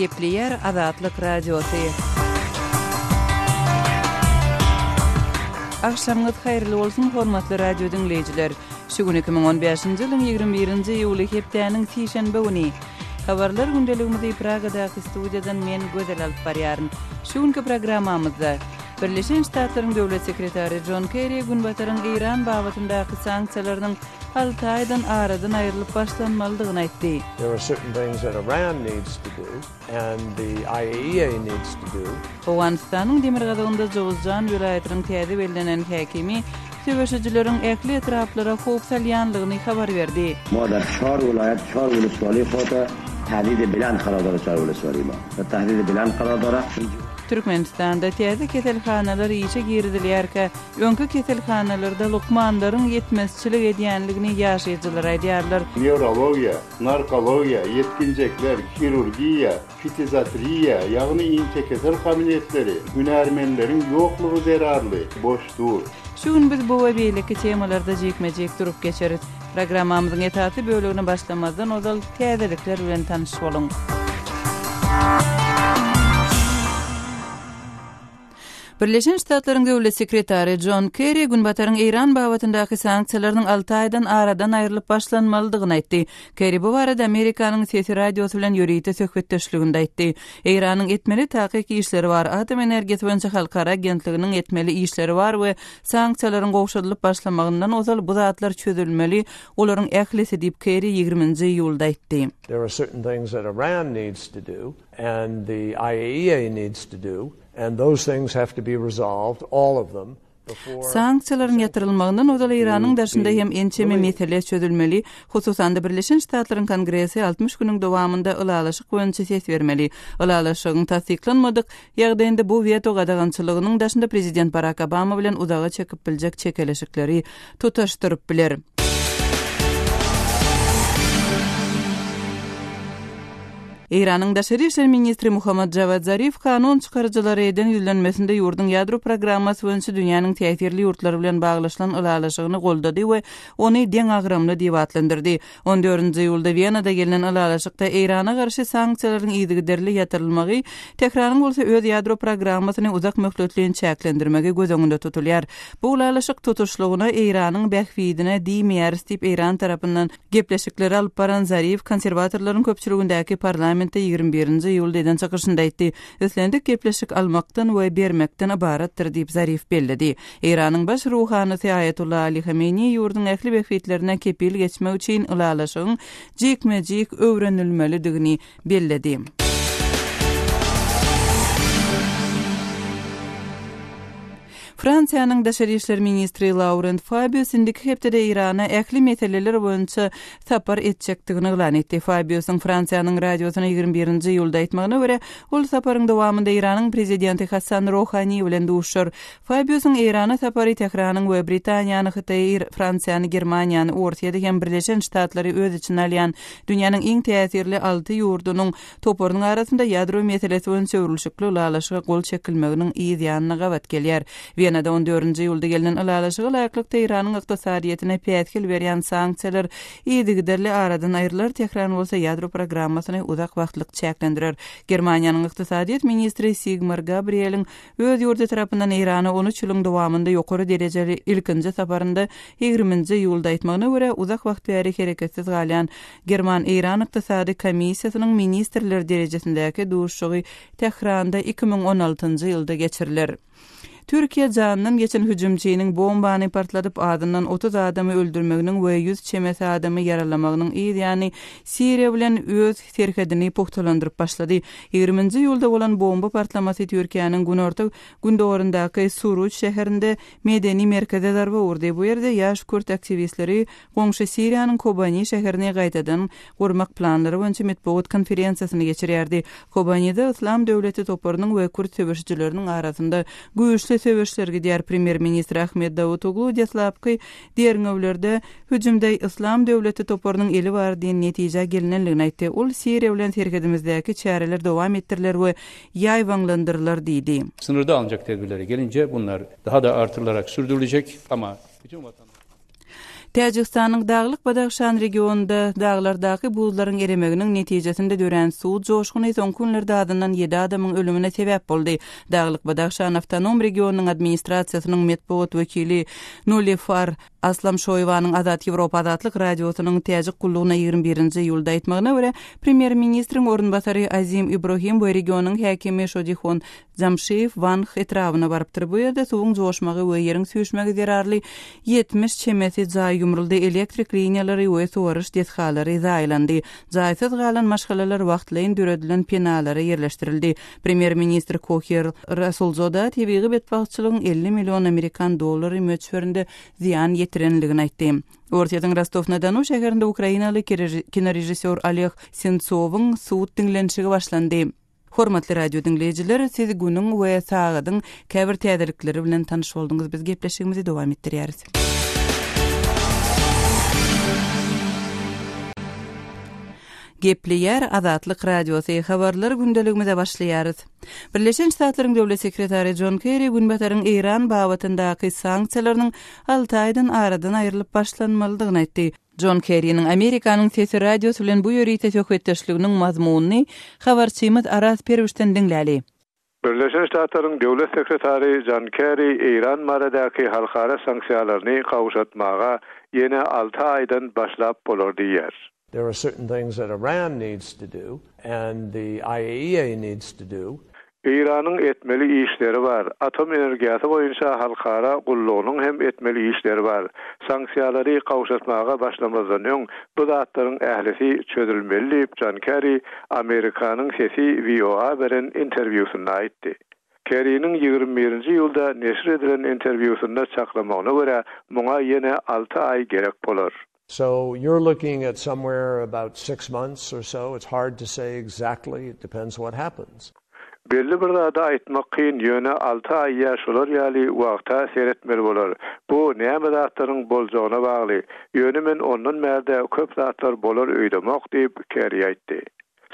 Gepleýär Azatlyk Radiosy. Agşamyňyz haýyrly bolsun, hormatly radio diňleýjiler! Şu gün 2015-nji ýylyň 21-nji iýuly hepdäniň sişenbe güni. Habarlar gündeligimizi Pragadaky studiýadan men Gözel alyp barýaryn. Şu günki programmamyzda Birleşen Ştatlaryň Döwlet sekretary Jon Kerri Günbataryň Eýran babatyndaky sanksiýalarynyň alty aýdan aradan aýrylyp başlanmalydygyny aýtdy. There are certain things that Iran needs to do and the IAEA needs to do. Owganystanyň demirgazygynda Jowuzjan welaýatynyň täze bellenen häkimi söweşijileriň ähli etraplara howp salýanlygyny habar berdi. Ma dar çar welaýat çar wuleswali hota tahdidi biland karar dara çar wuleswali ma dar tahdidi biland karar dara. Türkmenistanda täze keselhanalar işe girizilýärkä, öňki keselhanalarda lukmanlaryň ýetmezçilik edýänligini ýaşaýjylar aýdýarlar. Newrologiýa, narkologiýa, ýetginjekler, hirurgiýa, ftiziatriýa, ýagny inçekesel kabinetleri hünärmenleriň ýoklugy zerarly boş dur. Şu gün biz bu we beýleki temalarda jikme-jik durup geçeris. Programmamyzyň esasy bölegine başlamazdan ozal täzelikler bilen tanyş boluň. Birleşen Ştatlaryň Döwlet sekretary Jon Kerri Günbataryň Eýran babatyndaky sanksiýalarynyň alty aýdan aradan aýrylyp başlanmalydygyny aýtdy. Kerri bu barada Amerikanyň Sesi radiosy bilen ýörite söhbetdeşliginde aýtdy. Eýranyň etmeli takyk işleri bar, Atom energiýasy boýunça halkara agentliginiň etmeli işleri bar we sanksiýalaryň gowşadylyp başlamagyndan ozal bu zatlar çözülmeli, olaryň ählisi diýip, Kerri ýigriminji iýulda aýtdy. There are certain things that Iran needs to do and the IAEA needs to do and those things have to be resolved, all of them, before. Sanksiýalaryň ýatyrylmagyndan ozal Eýranyň daşynda hem ençeme mesele çözülmeli, hususan-da Birleşen Ştatlaryň Kongresi 60 günüň dowamynda ylalaşyk boýunça ses bermeli. Ylalaşygyň tassyklanmadyk ýagdaýynda bu weto gadagançylygynyň daşynda prezident Barak Obama bilen uzaga çekip biljek çekeleşikleri tutaşdyryp biler. Eýranyň daşary işler ministri Muhammad Jawad Zarif kanun çykaryjylara eden ýüzlenmesinde ýurduň ýadro programmasy boýunça dünýäniň täsirli ýurtlary bilen baglaşylan ylalaşygyny goldady we ony deňagramly diýip atlandyrdy. On dördünji iýulda Wenada gelnen ylalaşykda Eýrana garşy sanksiýalaryň yzygiderli ýatyrylmagy, Tähranyň bolsa öz ýadro programmasyny uzak möhletleýin çäklendirmegi göz öňünde tutulýar. Bu ylalaşyk tutuşlygyna Eýranyň bähbidine diýmeýäris diýip, Eýran tarapyndan gepleşikleri alyp baran Zarif konserwatorlaryň köpçüligindäki parlamentde 21-nji iýulda eden çykyşynda aýtdy. Islendik gepleşik almakdan we bermekden ybaratdyr diýip, Zarif belledi. Eýranyň baş ruhanysy Aýatolla Ali Hameneýi ýurduň ähli bähbitlerine kepil geçmek üçin ylalaşygyň jikme-jik öwrenilmelidigini belledi. Fransiýanyň daşary işler ministri Laurent Fabius indiki hepdede Eýrana ähli meseleler boýunça sapar etjekdigini yglan etdi. Fabiusyň Fransiýanyň radiosyna 21-nji iýulda aýtmagyna görä, ol saparyň dowamynda Eýranyň prezidenti Hassan Rohani bilen duşuşar. Fabiusyň Eýrana sapary Tähranyň we Britaniýany, Hytaýy, Fransiýany, Germaniýany, Orsýeti hem Birleşen Ştatlary öz içine alýan dünýäniň iň täsirli alty ýurdunyň toparynyň arasynda ýadro meselesi boýunça öwrülişikli ylalaşyga gol çekilmeginiň yz ýanyna gabat gelýär. Wenada on dördünji iýulda gelnen ylalaşyga laýyklykda Eýranyň ykdysadyýetine päsgel berýän sanksiýalar yzygiderli aradan aýrylar, Tähran bolsa ýadro programmasyny uzak wagtlyk çäklendirer. Germaniýanyň ykdysadyýet ministri Sigmar Gabrieliň Öz ýurdy tarapyndan Eýrana on üç ýylyň dowamynda ýokary derejeli ilkinji saparynda ýigriminji iýulda aýtmagyna görä, uzak wagt bäri hereketsiz galýan German-Eýran ykdysady komissiýasynyň ministrler derejesindäki duşuşygy Tähranda 2016-njy ýylda geçiriler. Türkiýe janyndan geçen hüjümçiniň bombany partladyp, azyndan 30 adamy öldürmeginiň we ýüz çemesi adamy ýaralamagynyň yz ýany Siriýa bilen öz serhedini pugtalandyryp başlady. Ýigriminji iýulda bolan bomba partlamasy Türkiýäniň günorta-gündogaryndaky Suruç şäherinde medeni merkeze zarba urdy. Bu ýerde ýaş kürt aktiwistleri goňşy Siriýanyň Kobani şäherini gaýtadan gurmak planlary boýunça metbugat konferensiýasyny geçirýärdi. Kobanide Yslam döwleti toparynyň we kürt söweşijileriniň arasynda güýçli söweşler gidýär. Premýer-ministr Ahmet Dawutoglu deslapky Derňewlerde hüjümde Yslam döwleti toparynyň eli bar diýen netijä gelinenligini aýtdy. Ol Siriýa bilen serhedimizdäki çäreler dowam etdiriler we ýaýbaňlandyrylar diýdi. Sınırda alınacak tedbirlere gelince bunlar daha da artırılarak sürdürülecek ama bütün vatandaşlar. Täjigistanyň Daglyk Badahşan regionynda daglardaky buzlaryň eremeginiň netijesinde dörän suw joşguny soňky günlerde azyndan ýedi adamyň ölümine sebäp boldy. Daglyk Badahşan awtonom regionynyň administrasiýasynyň metbugat wekili Nulifar Aslamşoýewanyň Azat Ýewropa Azatlyk Radiosynyň Täjik gullugyna 21-nji iýulda aýtmagyna görä, premýer-ministriň orunbasary Azim Ibrohim we regionyň häkimi Şodihon Jamşiýew Wanh etrabyna barypdyr. Bu ýerde suwuň joşmagy we ýeriň süýşmegi zerarly 70 çemesi jaý ýumruldy, elektrik liniýalary we suwaryş desgalary zaýalandy. Jaýsyz galan maşgalalar wagtlaýyn döredilen penalara ýerleşdirildi. Premýer-ministr Kohir Rasulzoda tebigy betbagtçylygyň 50 million amerikan dollary möçberinde zyýan ýetirenligini aýtdy. Orsýetiň Rostow-na-Donu şäherinde ukrainaly kinorežissýor Oleg Sentsowyň sud diňlenişigi başlandy. Hormatly radio diňleýjiler, siz günüň we sagadyň käbir täzelikleri bilen tanyş bolduňyz. Biz gepleşigimizi dowam etdirýäris. Gepleýär Azatlyk Radiosy, Habarlar gündeligimize başlaýarys. Birleşen Ştatlaryň Döwlet sekretary Jon Kerri Günbataryň Eýran babatyndaky sanksiýalarynyň alty aýdan aradan aýrylyp başlanmalydygyny aýtdy. Jon Kerriniň Amerikanyň Sesi radiosy bilen bu ýörite söhbetdeşliginiň mazmunyny habarçymyz Araz Perwişden diňläli. Birleşen Ştatlaryň Döwlet sekretary Jon Kerri Eýran baradaky halkara sanksiýalaryny gowşatmaga ýene alty aýdan başlap bolar diýýär. There are certain things that Iran needs to do and the IAEA needs to do. Eýranyň etmeli işleri bar, atom energiýasy boýunça halkara gullugynyň hem etmeli işleri bar. Sanksiýalary gowşatmaga başlamazdan öň bu zatlaryň ählisi çözülmeli diýip, Jon Kerri Amerikanyň Sesi VOA beren interwýusynda aýtdy. Kerriniň 21-nji iýulda neşir edilen interwýusynda çaklamagyna görä, muňa ýene alty aý gerek bolar. So you're looking at somewhere about six months or so, it's hard to say exactly, it depends what happens. Belli bir zady aýtmak kyn, ýöne alty aý ýa şolar ýaly wagta seretmeli bolar. Bu näme zatlaryň boljagyna bagly. Ýöne men ondan bärde köp zatlar bolar öýdemok diýip, Kerri aýtdy.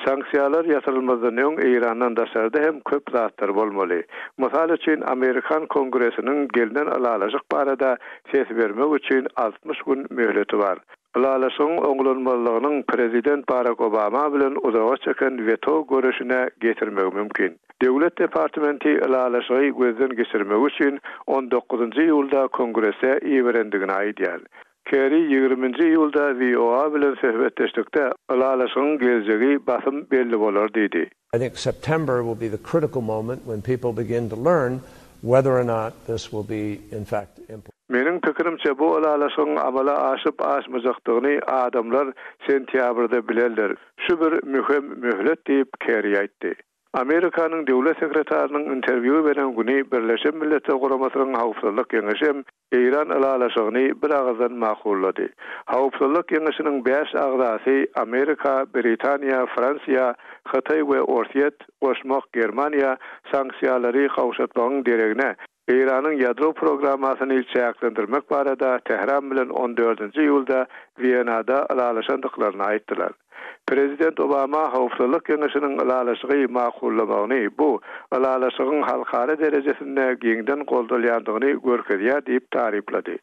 Sanksiýalar ýatyrylmazdan öň Eýrandan daşarda hem köp zatlar bolmaly. Mysal üçin, amerikan Kongresiniň gelnen ylalaşyk barada ses bermek üçin 60 gün möhleti bar. Ylalaşygyň oňlanmazlygynyň prezident Barak Obama bilen uzaga çeken weto göreşine getirmegi mümkin. Döwlet departamenti ylalaşygy gözden geçirmek üçin on dokuzynjy iýulda Kongrese iberendigini aýdýar. Kerri ýigriminji iýulda VOA bilen söhbetdeşlikde ylalaşygyň geljegi basym belli bolar diýdi. I think September will be the critical moment when people begin to learn whether or not this will be in fact implemented. Meniň pikirimçe, bu ylalaşygyň amala aşyp-aşmajakdygyny adamlar sentýabrda bilerler. Şu bir möhüm möhlet diýip, Kerri aýtdy. Amerikanyň döwlet sekretarynyň interwýu beren güni Birleşen Milletler Guramasynyň Howpsuzlyk Geňeşi hem Eýran ylalaşygyny bir agyzdan makullady. Howpsuzlyk Geňeşiniň bäş agzasy Amerika, Britaniýa, Fransiýa, Hytaý we Orsýet, goşmak Germaniýa sanksiýalary gowşatmagyň deregine, Eýranyň ýadro programmasyny çäklendirmek barada Tähran bilen on dördünji iýulda Wenada ylalaşandyklaryny aýtdylar. Prezident Obama Howpsuzlyk Geňeşiniň ylalaşygy makullamagyny bu, ylalaşygyň halkara derejesinde giňden goldalýandygyny görkezýär diýip taryplady.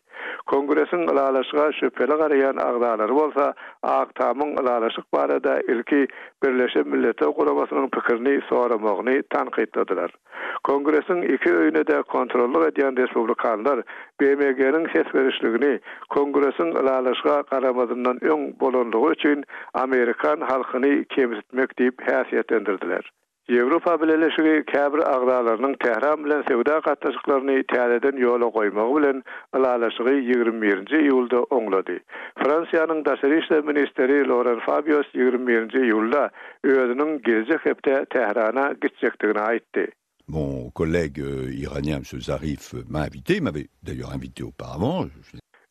Kongresiň ylalaşyga şübheli garaýan agzalary bolsa Ak Tamyň ylalaşyk barada ilki Birleşen Milletler Guramasynyň pikirini soramagyny tankytladylar. Kongresiň iki öýüne-de kontrollyk edýän respublikanlar BMG-niň ses berişligini Kongresiň ylalaşyga garamazyndan öň bolanlygy üçin amerikan halkyny kemsitmek diýip häsiýetlendirdiler. Ýewropa Bileleşigi käbir agzalarynyň Tähran bilen söwda gatnaşyklaryny täzeden ýola goýmagy bilen ylalaşygy 21-nji iýulda oňlady. Fransiýanyň daşary işler ministri Loran Fabius 21-nji iýulda özüniň geljek hepde Tährana gitjekdigini aýtdy. Mon collègue iranien M. Zarif m'a invité, il m'avait d'ailleurs invité auparavant.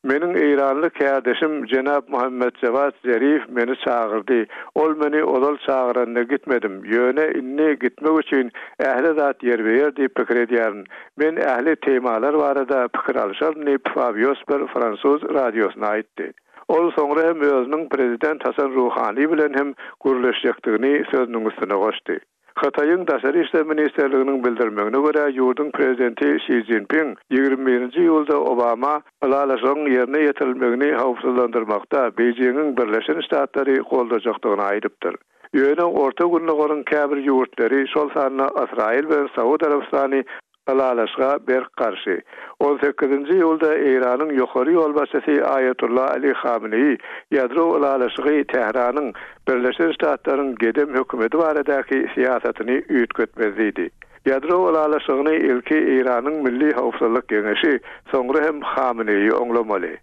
Meniň eýranly kärdeşim jenap Muhammet Jawad Zerif meni çagyrdy. Ol meni ozal çagyranda gitmedim. Ýöne indi gitmek üçin ähli zat ýerbe-ýer diýip pikir edýärin. Men ähli temalar barada pikir alyşaryn diýip, Fabius bir fransuz radiosyna aýtdy. Ol soňra hem özüniň prezident Hasan Ruhani bilen hem gürleşjekdigini sözüniň üstüne goşdy. Hytaýyň Daşary işler ministrliginiň bildirmegine görä, ýurduň prezidenti Şi Szinpin 21-nji iýulda Obama ylalaşygyň ýerine ýetirilmegini howpsuzlandyrmakda Beýjingiň Birleşen Ştatlary goldajakdygyny aýdypdyr. Ýöne Orta Gündogaryň käbir ýurtlary, şol sanda Ysraýyl bilen Saud Arabystany ylalaşyga berk garşy. On sekizinji iýulda Eýranyň ýokary ýolbaşçysy Aýatullah Ali Hameneýi ýadro ylalaşygy Tähranyň Birleşen Ştatlaryň gedem hökümeti baradaky syýasatyny üýtgetmez diýdi. Ýadro ylalaşygyny ilki Eýranyň Milli howpsuzlyk geňeşi, soňra hem Hameneýi oňlamaly.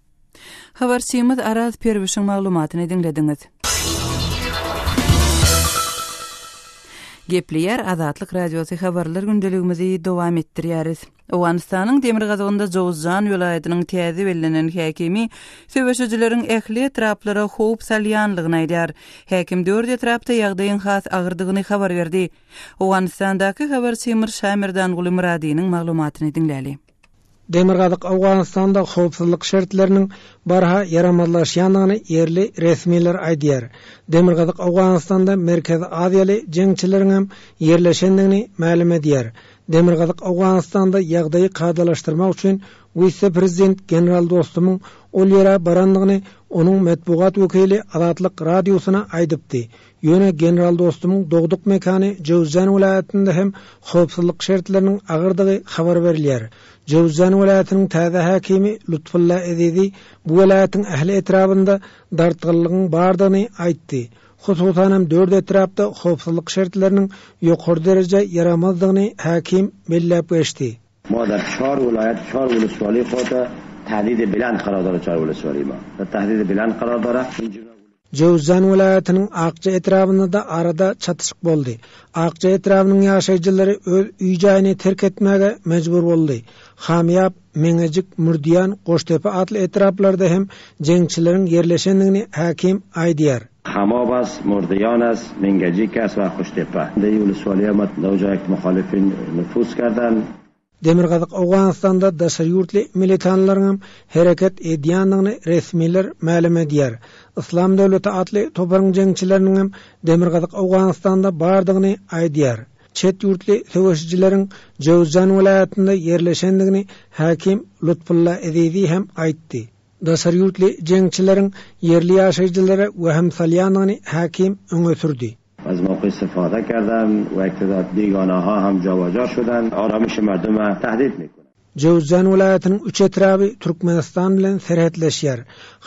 Habarçymyz Araz Perwişiň maglumatyny diňlediňiz. Gepleýär Azatlyk Radiosy habarlar gündeligimizi dowam etdirýäris. Owganystanyň demirgazygynda Jowzjan welaýatynyň täze bellenen häkimi söweşijileriň ähli etraplara howp salýanlygyny aýdýar. Häkim dört etrapda ýagdaýyň has agyrdygyny habar berdi. Owganystandaky habarçymyz Şamerdanguly Myradynyň maglumatyny diňläli. Demirgazyk Owganystanda howpsuzlyk şertleriniň barha ýaramazlaşýandygyny ýerli resmiler aýdýar. Demirgazyk Owganystanda Merkezi Aziýaly jeňçileriňem ýerleşendigini mälim edýär. Demirgazyk Owganystanda ýagdaýy kadalaşdyrmak üçin wise-prezident general Dostumyň ol ýere barandygyny onuň metbugat wekili Azatlyk Radiosyna aýdypdy. Ýöne general Dostumyň dogduk mekany Jöwüzjan welaýatynda hem howpsuzlyk şertleriniň agyrdygy habar berilýär. Jöwüzjan welaýatynyň täze häkimi Lutfulla Ezizi bu welaýatyň ähli etrabynda dartgynlygyň bardygyny aýtdy. Hususan hem dört etrapda howpsuzlyk şertleriniň ýokary dereje ýaramazdygyny häkim belläp geçdi. ما در چهار ولایت چهار ولسوالی خود تهدید بلند قرار داره چهار ولسوالی ما در تهدید بلند قرار داره Jöwüzjan welaýatynyň Akja etrabynda-da arada çatyşyk boldy. Akja etrabynyň ýaşaýjylary öz öý-jaýyny terk etmäge mejbur boldy. Hamyýap, Meňejik, Mürdiýan, Goştepe atly etraplarda hem jeňçileriň ýerleşendigini häkim aýdýar. Hamab است، Murdiýan است، Mingejik است و Kuştepe. در این ولسوالی ما در جایی که مخالفین نفوذ کردن. Demirgazyk Owganystanda daşary ýurtly militanlaryňam hereket edýändigini resmiler mälim edýär. Yslam döwleti atly toparyň jeňçileriniňem Demirgazyk Owganystanda bardygyny aýdýar. Çet ýurtly söweşijileriň Jöwüzjan welaýatynda ýerleşendigini häkim Lutfulla Ezizi hem aýtdy. Daşary ýurtly jeňçileriň ýerli ýaşaýjylara wehim salýandygyny häkim öňe sürdi. از موقع استفاده کردن و یک تعداد بیگانه ها هم جابجا شدن آرامش مردم تهدید میکنن. Jöwüzjan welaýatynyň üç etraby Türkmenistan bilen serhetleşýär.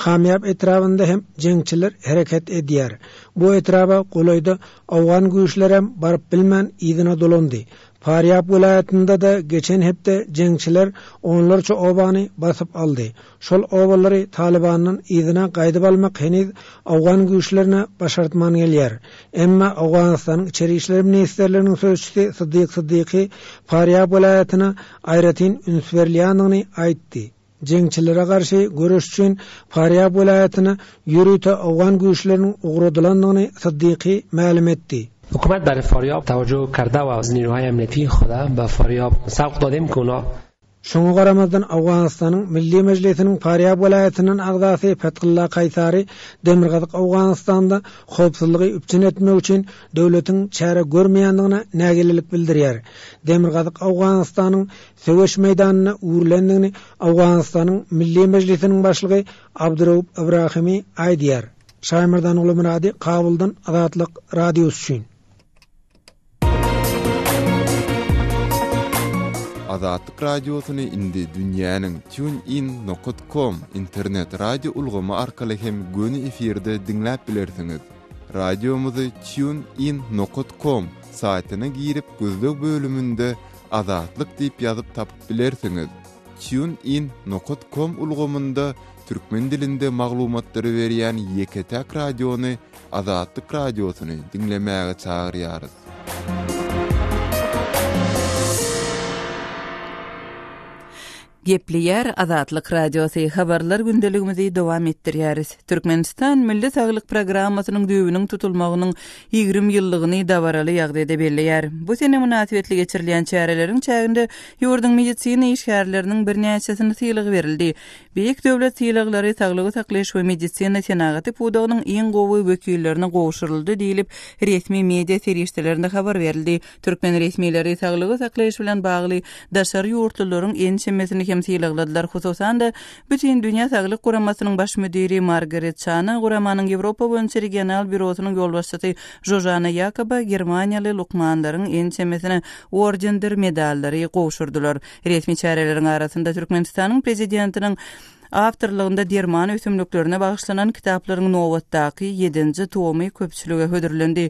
Hamýap etrabynda hem jeňçiler hereket edýär. Bu etraba golaýda owgan güýçlerem baryp bilmän yzyna dolandy. Farýap welaýatynda-da geçen hepde jeňçiler onlarça obany basyp aldy. Şol obalary Talybandan yzyna gaýdyp almak heniz owgan güýçlerine başartman gelýär. Emma Owganystanyň Içeri işler ministrliginiň sözçüsi Syddyk Syddyky Farýab welaýatyna aýratyn üns berilýändigini aýtdy. Jeňçilere garşy göreş üçin Farýab welaýatyna ýörite owgan güýçleriniň ugradylandygyny Syddyky mälim etdi. حکومت بر فاریاب توجه کرده و از نیروهای امنیتی خود به فاریاب سوق دادیم که اونا Şoňa garamazdan, Owganystanyň Milli Mejlisiniň Farýab welaýatyndan agzasy Fethulla Kaýsary Demirgazyk Owganystanda howpsuzlygy üpjün etmek üçin döwletiň çäre görmeýändigine nägilelik bildirýär. Demirgazyk Owganystanyň söweş meýdanyna öwrülendigini Owganystanyň Milli Mejlisiniň başlygy Abduraup Ibrahimi aýdýar. Şaýmyrdan Myrady, Kabuldan Azatlyk Radiosy üçin. Azatlyk Radiosyny indi dünýäniň TuneIn nokat kom internet radio ulgamy arkaly hem göni efirde diňläp bilersiňiz. Radiomyzy TuneIn nokat kom saýtyna girip gözleg bölüminde Azatlyk diýip ýazyp tapyp bilersiňiz. TuneIn nokat kom ulgamynda türkmen dilinde maglumatlary berýän ýeke-täk radiony Azatlyk Radiosyny diňlemäge çagyrýarys. Gepleýär Azatlyk Radiosy, Habarlar gündeligimizi dowam etdirýäris. Türkmenistan Milli saglyk programmasynyň düýbüniň tutulmagynyň 20 ýyllygyny dabaraly ýagdaýda belleýär. Bu sene mynasybetli geçirilýän çäreleriň çäginde ýurduň medisina işgärleriniň birnäçesine sylag berildi. Beýik döwlet sylaglary saglygy saklaýyş we medisina senagaty pudagynyň iň gowy wekillerine gowşuryldy diýlip, resmi media serişdelerinde habar berildi. Türkmen resmileri saglygy saklaýyş bilen bagly daşary ýurtlularyň ençemesini hem sylagladylar. Hususan-da, Bütindünýä saglyk guramasynyň baş müdiri Margaret Çana, guramanyň Ýewropa boýunça regional býurosynyň ýolbaşçysy Žožana Ýakoba germaniýaly lukmanlaryň ençemesine ordendir medallary gowşurdylar. Resmi çäreleriň arasynda Türkmenistanyň Prezidentiniň awtorlygynda derman ösümliklerine bagyşlanan kitaplaryň nobatdaky ýedinji tomy köpçülige hödürlendi.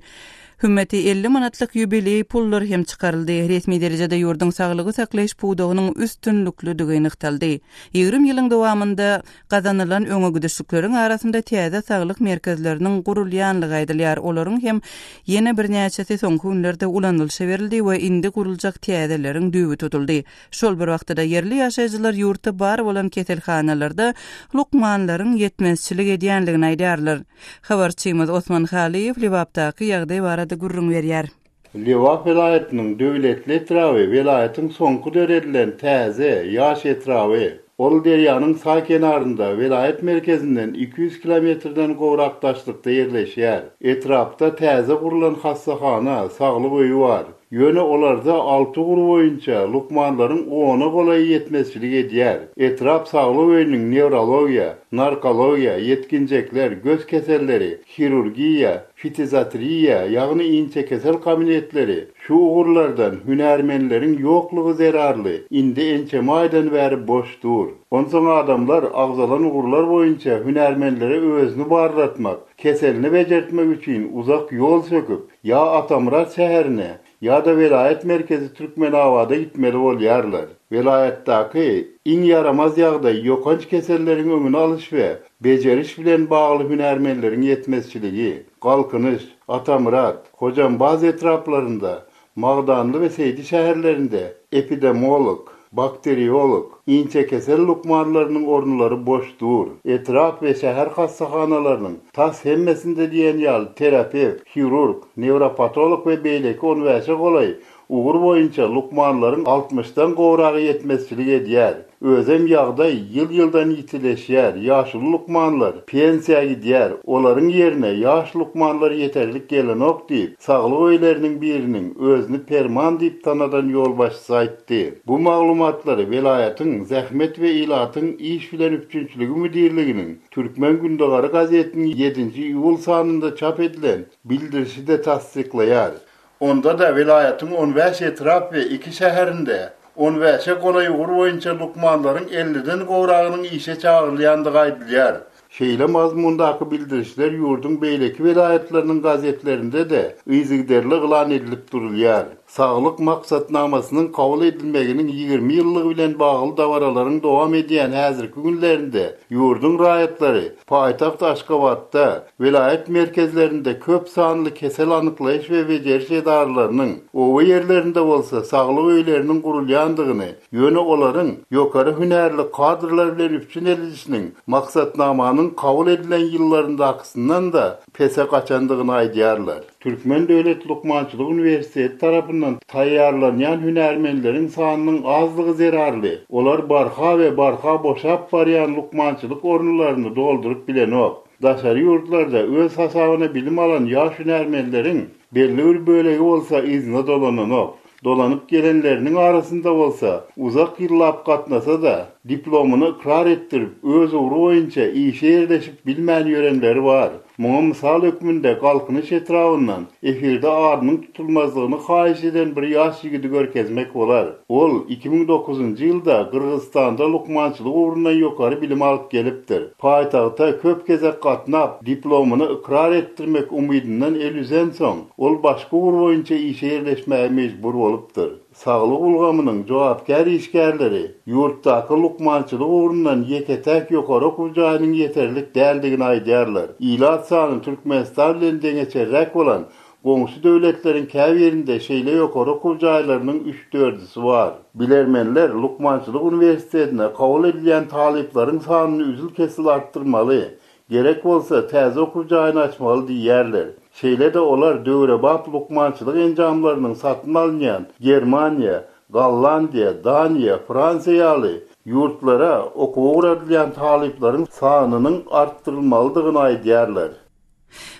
Hümmeti 50 manatlyk ýubileý pullar hem çykaryldy. Resmi derejede ýurduň saglygy saklaýyş pudagynyň üstünliklidigi nygtaldy. 20 ýylyň dowamynda Gazanylan öňegidişlikleriň arasynda täze saglyk merkezleriniň gurulýanlygy aýdylýar, olaryň hem ýene birnäçesi soňky günlerde ulanylyşa berildi we indi guruljak täzeleriň düýbi tutuldy. Şol bir wagtda-da, ýerli ýaşaýjylar ýurtda bar bolan keselhanalarda lukmanlaryň ýetmezçilik edýänligini aýdýarlar. Habarçymyz Osman Halyýew Lebapdaky ýagdaý barada gürrüň berýär. Lebap welaýatynyň Döwletli etraby welaýatyň soňky döredilen täze, ýaş etraby. Ol derýanyň sag kenarynda, welaýat merkezinden 200 kilometrden gowrak daşlykda ýerleşýär. Etrapda täze gurlan hassahana, saglyk öýi bar. Ýöne olarda alty ugur boýunça lukmanlaryň ona golaýy ýetmezçilik edýär. Etrap saglyk öýüniň newrologiýa, narkologiýa, ýetginjekler, göz keselleri, hirurgiýa, fitizatriýa, ýagny inçekesel kabinetleri şu ugurlardan hünärmenleriň ýoklugy zerarly indi ençeme aýdan bäri boş dur. Onsoň adamlar agzalan ugurlar boýunça hünärmenlere özüni barlatmak, keselini bejertmek üçin uzak ýol söküp, ýa Atamyrat şäherine, ýa-da welaýat merkezi Türkmenabada gitmeli bolýarlar. Welaýatdaky iň ýaramaz ýagdaý ýokanç keselleriň öňüni alyş we bejeriş bilen bagly hünärmenleriň ýetmezçiligi. Galkynyş, Atamyrat, Hojambaz etraplarynda, Magdanly we Seýdi şäherlerinde epidemolog, bakteriolog, inçekesel lukmanlarynyň orunlary boş dur. Etrap we şäher hassahanalarynyň tas hemmesinde diýen ýaly terapewt, hirurg, newropatolog we beýleki on bäşe golaý ugur boýunça lukmanlaryň altmyşdan gowragy ýetmezçilik edýär. Özem ýagdaý ýyl-ýyldan ýitileşýär, ýaşuly lukmanlar pensiýa gidýär, olaryň ýerine ýaş lukmanlar ýeterlik gelenok diýip, saglyk öýleriniň biriniň özüni Perman diýip tanadan ýolbaşçysy aýtdy. Bu maglumatlary welaýatyň Zähmet we ilatyň iş bilen üpjünçiligi müdirliginiň Türkmen gündogary gazetiniň ýedinji iýul sanynda çap edilen bildirişi-de tassyklaýar. Onda-da welaýatyň on bäş etrap we iki şäherinde on bäşe golaý ugur boýunça lukmanlaryň elliden gowragynyň işe çagyrylýandygy aýdylýar. Şeýle mazmundaky bildirişler ýurduň beýleki welaýatlarynyň gazetlerinde-de yzygiderli yglan edilip durulýar. Saglyk maksatnamasynyň kabul edilmeginiň 20 ýyllygy bilen bagly dabaralaryň dowam edýän häzirki günlerinde ýurduň raýatlary paýtagt Aşgabatda, welaýat merkezlerinde köp sanly kesel anyklaýyş we bejeriş edaralarynyň, oba ýerlerinde bolsa saglyk öýleriniň gurulýandygyny, ýöne olaryň ýokary hünärli kadrlar bilen üpjün edilişiniň maksatnamanyň kabul edilen ýyllaryndakysyndan-da pese gaçandygyny aýdýarlar. Türkmen döwlet lukmançylyk uniwersiteti tarapyndan taýýarlanýan hünärmenleriň sanynyň azlygy zerarly, olar barha we barha boşap barýan lukmançylyk orunlaryny dolduryp bilenok. Daşary ýurtlarda öz hasabyna bilim alan ýaş hünärmenleriň belli bir bölegi bolsa yzyna dolananok. Dolanyp gelenleriniň arasynda bolsa, uzak ýyllap gatnasa-da, diplomyny ykrar etdirip, öz ugry boýunça işe ýerleşip bilmän ýörenleri bar. Muňa mysal hökmünde Galkynyş etrabyndan efirde adynyň tutulmazlygyny haýyş eden bir ýaş ýigidi görkezmek bolar. Ol 2009-njy ýylda Gyrgyzystanda lukmançylyk ugrundan ýokary bilim alyp gelipdir. Paýtagta köp gezek gatnap, diplomyny ykrar etdirmek umydyndan el üzensoň, ol başga ugur boýunça işe ýerleşmäge mejbur bolupdyr. Saglyk ulgamynyň jogapkär işgärleri ýurtdaky lukmançylyk ugrundan ýeke-täk ýokary okuw jaýynyň ýeterlik däldigini aýdýarlar. Ilat sany Türkmenistan bilen deňeçerräk bolan. Goňşy döwletleriň käbirinde şeýle ýokary okuw jaýlarynyň üç-dördüsi bar. Bilermenler lukmançylyk uniwersitetine kabul edilýän talyplaryň sanyny üzül-kesil artdyrmaly, gerek bolsa, täze okuw jaýyny açmaly diýýärler. Şeýle-de olar döwrebap lukmançylyk enjamlarynyň satyn alynýan Germaniýa, Gollandiýa, Daniýa, Fransiýa ýaly ýurtlara okuwa ugradylýan talyplaryň sanynyň artdyrylmalydygyny aýdýarlar.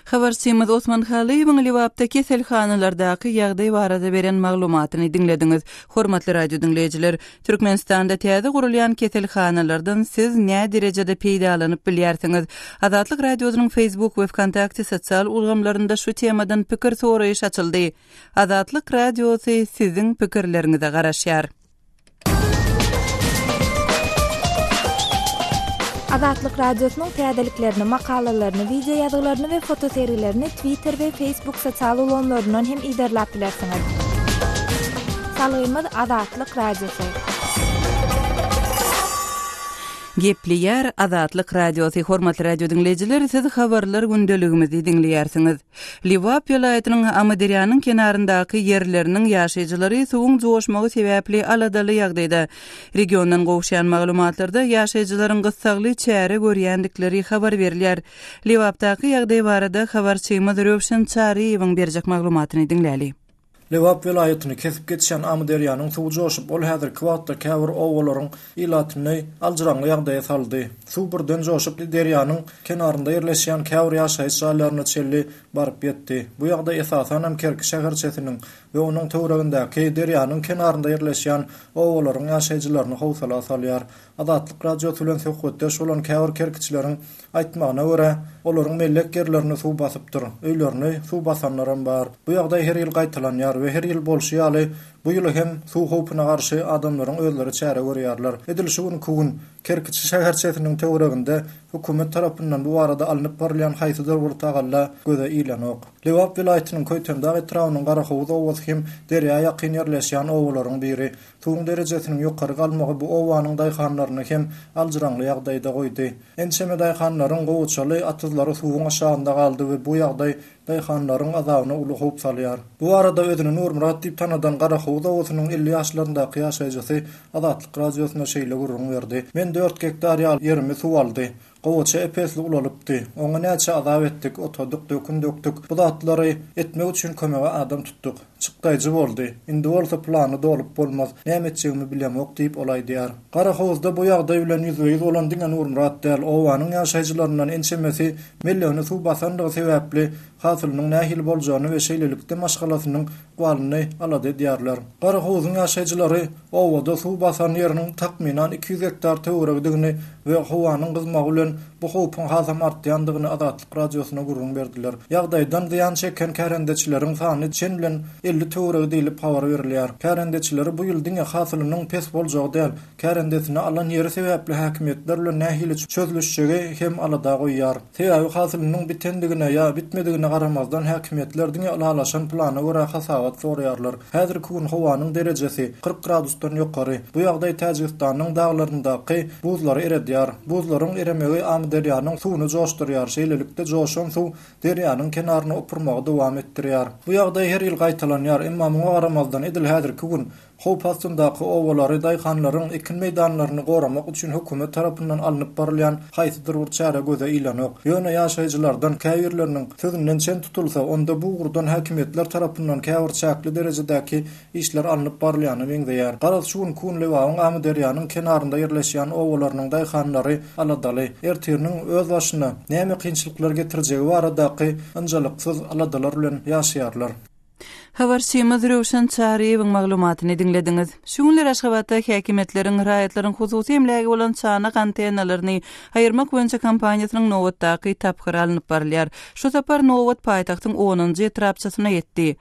Habarçymyz Osman Halyýewiň Lebapda keselhanalardaky ýagdaý barada beren maglumatyny diňlediňiz. Hormatly radio diňleýjiler, Türkmenistanda täze gurulýan keselhanalardan siz näderejede peýdalanyp bilýärsiňiz? Azatlyk Radiosynyň Facebook we Wkontakte sosial ulgamlarynda şu temadan pikir soraýyş açyldy. Azatlyk Radiosy siziň pikirleriňize garaşýar. Azatlyk Radiosynyň täzeliklerini, makalalaryny, wideo ýazgylaryny we fotosergilerini Twitter we Facebook sosial ulgamlaryndan hem yzarlap bilersiňiz. Salgymyz Azatlyk Radiosy. Gepleýär Azatlyk Radiosy, hormatly radio diňleýjiler, siz habarlar gündeligimizi diňleýärsiňiz. Lebap welaýatynyň Amyderýanyň kenaryndaky ýerleriniň ýaşaýjylary suwuň joşmagy sebäpli aladaly ýagdaýda. Regiondan gowuşýan maglumatlarda ýaşaýjylaryň gyssagly çäre görýändikleri habar berilýär. Lebapdaky ýagdaý barada habarçymyz Röwşen Çaryýewiň berjek maglumatyny diňläli. Lebap welaýatyny kesip geçýän Amyderýanyň suwy joşup, ol häzirki wagtda käbir obalaryň ilatyny aljyraňňy ýagdaýa saldy. Suw birden joşup, derýanyň kenarynda ýerleşýän käbir ýaşaýyş jaýlaryna çenli baryp ýetdi. Bu ýagdaý esasanam Kerki şäherçesiniň we onuň töweregindäki derýanyň kenarynda ýerleşýän obalaryň ýaşaýjylaryny howsala salýar. Azatlyk Radiosy bilen söhbetdeş bolan käbir kerkiçileriň aýtmagyna görä, olaryň mellek ýerlerini suw basypdyr, öýlerini suw basanlaram bar. Bu ýagdaý her ýyl gaýtalanýar we her ýyl bolşy ýaly, bu ýyl hem suw howpuna garşy adamlaryň özleri çäre görýärler. Edil şu günki gün Kerkiçi şäherçesiniň töwereginde hökümet tarapyndan bu barada alnyp barylýan haýsydyr bir tagalla göze ilenok. Lebap welaýatynyň Köýtendag etrabynyň Garahowuz obasy hem derýa ýakyn ýerleşýän obalaryň biri. Suwuň derejesiniň ýokary galmagy bu obanyň daýhanlaryny hem aljyraňly ýagdaýda goýdy. Ençeme daýhanlaryň gowaçaly atyzlary suwuň aşagynda galdy we bu ýagdaý daýhanlaryň azabyna uly howp salýar. Bu barada özüni Nurmyrat diýip tanadan Garahowuz obasynyň 50 ýaşlaryndaky ýaşaýjysy Azatlyk Radiosyna şeýle gürrüň berdi, Men dört gektar ýaly ýerimi suw aldy. Gowaça ep-esli ulalypdy. Oňa näçe azap etdik, otadyk, dökün dökdük. Bu zatlary etmek üçin kömege adam tutduk. Çykdaýjy boldy. Indi bolsa plany dolup bolmaz. Näme etjegimi bilemok diýip, ol aýdýar. Garahowuzda bu ýagdaý bilen ýüzbe-ýüz bolan diňe Nurmyrat däl, obanyň ýaşaýjylaryndan ençemesi mellegini suw basandygy sebäpli hasylynyň nähili boljagyny we şeýlelikde maşgalasynyň ykbalyny alada edýärler. Garahowuzyň ýaşaýjylary obada suw basan ýeriniň takmynan 200 gektar töweregidigini we howanyň gyzmagy bilen bu howpuň hasam artýandygyny Azatlyk Radiosyna gürrüň berdiler. Ýagdaýdan zyýan çeken kärendeçileriň sany çen bilen 50 töweregi diýlip habar berilýär. Kärendeçileri bu ýyl diňe hasylynyň pes boljagy däl, kärendesine alan ýeri sebäpli häkimiýetler bilen nähili çözlüşjegi hem alada goýýar. Sebäbi hasylynyň bitendigine ýa bitmedigine garamazdan häkimiýetler diňe ylalaşan plana görä hasabat soraýarlar. Häzirki gün howanyň derejesi 40 gradusdan ýokary. Bu ýagdaý Täjigistanyň daglaryndaky buzlary eredýär. Buzlaryň eremegi Amyderýanyň suwuny joşdurýar. Şeýlelikde joşan suw derýanyň kenaryna opurmagy dowam etdirýär. Bu ýagdaý her ýyl gaýtalanýar, emma muňa garamazdan edil häzirki gün Howp astyndaky obalary, daýhanlaryň ekin meýdanlaryny goramak üçin hökümet tarapyndan alnyp barylýan haýsydyr bir çäre göze ilenok. Ýöne ýaşaýjylardan käbirleriniň sözünden çen tutulsa, onda bu ugurdan häkimiýetler tarapyndan käbir çäkli derejedäki işler alnyp barylýana meňzeýär. Garaz, şu günki gün Lebabyň Amyderýanyň kenarynda ýerleşýän obalarynyň daýhanlary aladaly. Ertiriniň öz başyna näme kynçylyklar getirjegi baradaky ynjalyksyz aladalar bilen ýaşaýarlar. Habarçymyz Röwşen Çaryýewiň maglumatyny diňlediňiz. Şu günler Aşgabatda häkimiýetleriň raýatlaryň hususy emlägi bolan çanak antennalaryny aýyrmak boýunça kampaniýasynyň nobatdaky tapgyry alnyp barylýar. Şu sapar nobat paýtagtyň onunjy etrapçasyna ýetdi.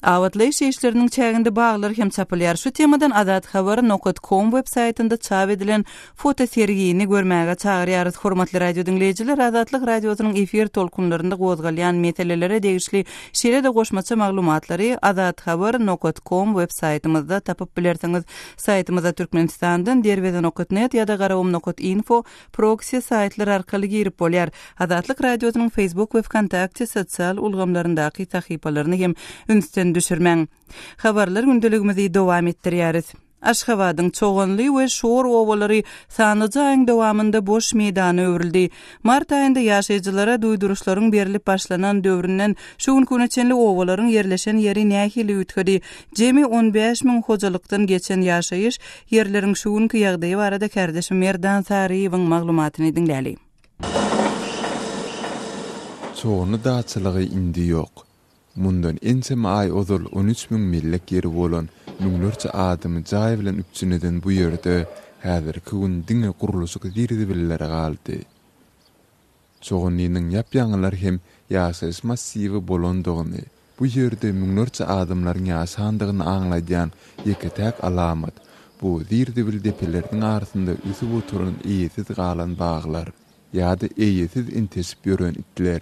Abatlaýyş işleriniň çäginde baglar hem çapylýar. Şu temadan Azathabar nokat kom web saýtynda çap edilen fotosergini görmäge çagyrýarys. Hormatly radio diňleýjiler, Azatlyk Radiosynyň efir tolkunlarynda gozgalýan meselelere degişli şeýle-de goşmaça maglumatlary Azathabar nokat kom web saýtymyzda tapyp bilersiňiz. Saýtymyza Türkmenistandan Derweze nokat net ýa-da Garagum nokat info proksi saýtlar arkaly girip bolýar. Azatlyk Radiosynyň Facebook we Wkontakte sosial ulgamlaryndaky sahypalaryny hem ünsden düşürmäň. Habarlar gündeligimizi dowam etdirýäris. Aşgabadyň Çoganly we Şor obalary sanlyja aýyň dowamynda boş meýdana öwrüldi. Mart aýynda ýaşaýjylara duýduryşlaryň berlip başlanan döwründen şu günki güne çenli obalaryň ýerleşen ýeri nähili üýtgedi? Jemi 15 müň hojalykdan geçen ýaşaýyş ýerleriň şu günki ýagdaýy barada kärdeşim Merdan Saryýewiň maglumatyny diňläli. Çoganly daçalygy indi ýok. Mundan ençeme aý ozal 13 müň mellek ýeri bolan, müňlerçe adamy jaý bilen üpjün eden bu ýerde häzirki gün diňe gurluşyk zir-zibilleri galdy. Çoganlynyň ýap-ýaňylar hem ýaşaýyş massiwi bolandygyny, bu ýerde müňlerçe adamlaryň ýaşandygyny aňladýan ýeke-täk alamat, bu zir-zibil depeleriniň arasynda ösüp oturan eýesiz galan baglar ýa-da eýesiz enteşip ýören itler.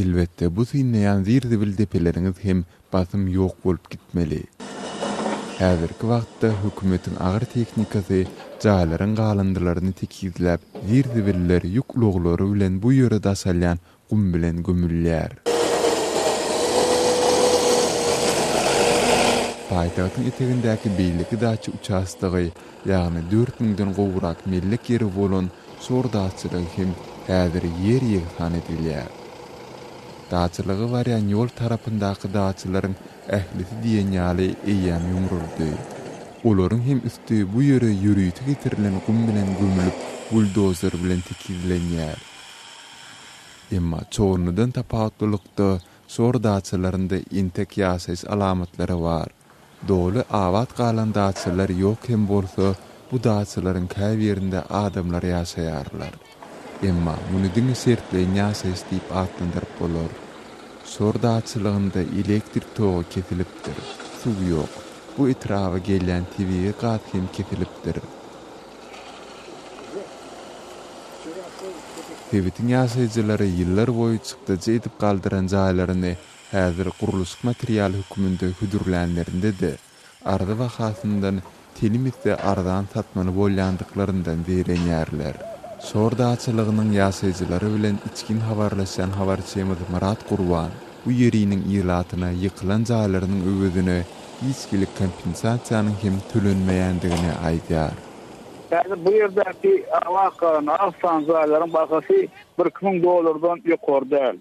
Elbetde, bu synlaýan zir-zibil depeleriňiz hem basym ýok bolup gitmeli. Häzirki wagtda hökümetiň agyr tehnikasy jaýlaryň galyndylaryny tekizläp, zir-zibiller ýük ulaglary bilen bu ýere daşalýan gum bilen gömülýär. Paýtagtyň etegindäki beýleki daça uçastogy, ýagny dört müňden gowrak mellek ýeri bolan Şor daçalygy hem häzir ýer ýegsan edilýär. Daçalyga barýan ýol tarapyndaky daçalaryň ählisi diýen ýaly eýýäm ýumruldy. Olaryň hem üsti bu ýere ýörite getirilen gum bilen gömülip, buldozer bilen tekizlenýär. Emma Çorludan tapawutlylykda, şor daçalarynda entek ýaşaýyş alamatlary bar. Doly abat galan daçalar ýok hem bolsa, bu daçalaryň käbirinde adamlar ýaşaýarlar. Emma muny diňe şertleýin ýaşaýyş diýip atlandyryp bolar. Şor daçalygynda elektrik togy kesilipdir, suw ýok. Bu etraba gelýän tebigy gaz hem kesilipdir. Sebitiň ýaşaýjylary ýyllar boýy çykdajy edip galdyran jaýlaryny Häzir gurluşyk materialy hökmünde hödürlänlerinde-de, arzy bahasyndan telim esse arzan satmaly bolýandyklaryndan zeýrenýärler. Şor daçalygynyň ýaşaýjylary bilen içgin habarlaşýan habarçymyz Myrat Gurban bu ýeriniň ilatyna ýykylan jaýlarynyň öwezine hiç hili kompensasiýanyň hem tölenmeýändigini aýdýar. Häzir bu ýerdäki abat galan az sanly jaýlaryň bahasy birki müň dollardan ýokary däl.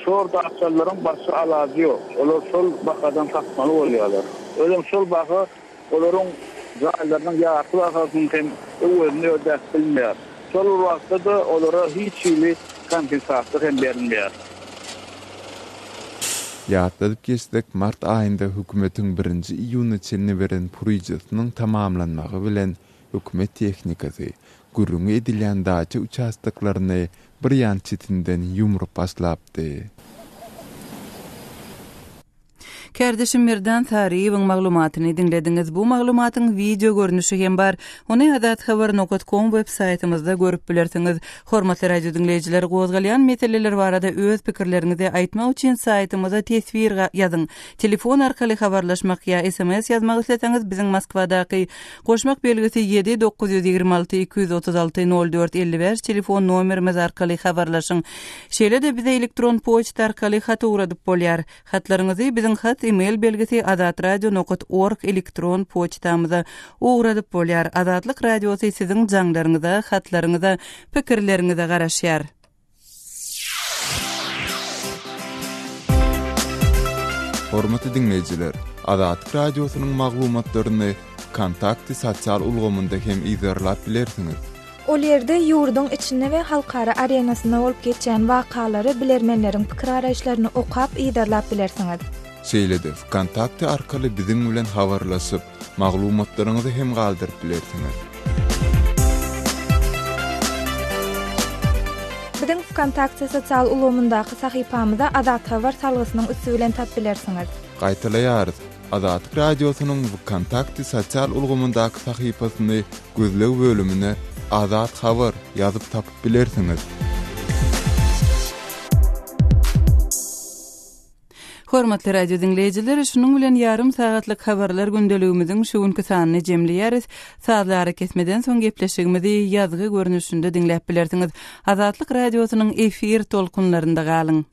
Şor daçalylaryň başga alajy ýok. Olar şol bahadan satmaly bolýarlar. Özem şol baha olaryň jaýlarynyň ýarty bahasynyň hem öwezini ödäp bilmeýär. Şol bir wagtda-da olara hiç hili kompensasiýa hem berilmeýär. Ýatladyp geçsek, mart aýynda hökümetiň birinji iýuna çenli beren puryjasynyň tamamlanmagy bilen hökümet tehnikasy gürrüňi edilýän daça uçastoklaryny bir ýan çetinden ýumrup başlapdy. Kärdeşim Merdan Saryýewiň maglumatyny diňlediňiz. Bu maglumatyň wideo görnüşi hem bar. Ony azathabar nokat kom web saýtymyzda görüp bilersiňiz. Hormatly radio diňleýjiler, gozgalýan meseleler barada öz pikirleriňizi aýtmak üçin saýtymyza teswir ýazyň. Telefon arkaly habarlaşmak ýa sms ýazmak isleseňiz biziň Moskwadaky Goşmak belgisi ýedi 926 236 04 55 telefon nomerimiz arkaly habarlaşyň. Şeýle-de bize elektron poçta arkaly hat ugradyp bolýar. Hatlaryňyzy biziň hat e-mail belgisi azatradio nokat org elektron poçtamyza ugradyp bolýar. Azatlyk Radiosy siziň jaňlaryňyza, hatlaryňyza, pikirleriňize garaşýar. Hormatly diňleýjiler, Azatlyk Radiosynyň maglumatlaryny Wkontakte sosial ulgamynda hem yzarlap bilersiňiz. Ol ýerde ýurduň içinde we halkara arenasynda bolup geçýän wakalary, bilermenleriň pikir-garaýyşlaryny okap, yzarlap bilersiňiz. Şeýle-de Wkontakte arkaly biziň bilen habarlaşyp, maglumatlaryňyzy hem galdyryp bilersiňiz. Biziň. Wkontakte sosial ulgamyndaky sahypamyza Azathabar salgysynyň üsti bilen tap bilersiňiz. Gaýtalaýarys, Azatlyk Radiosynyň Wkontakte sosial ulgamyndaky sahypasyny gözleg bölümine Azat Habar ýazyp tapyp bilersiňiz. Hormatly radio diňleýjiler, şunuň bilen ýarym sagatlyk habarlar gündeligimiziň şu günki sanyny jemleýäris. Sazly arakesmeden soň gepleşigimizi ýazgy görnüşinde diňläp bilersiňiz. Azatlyk Radiosynyň efir tolkunlarynda galyň.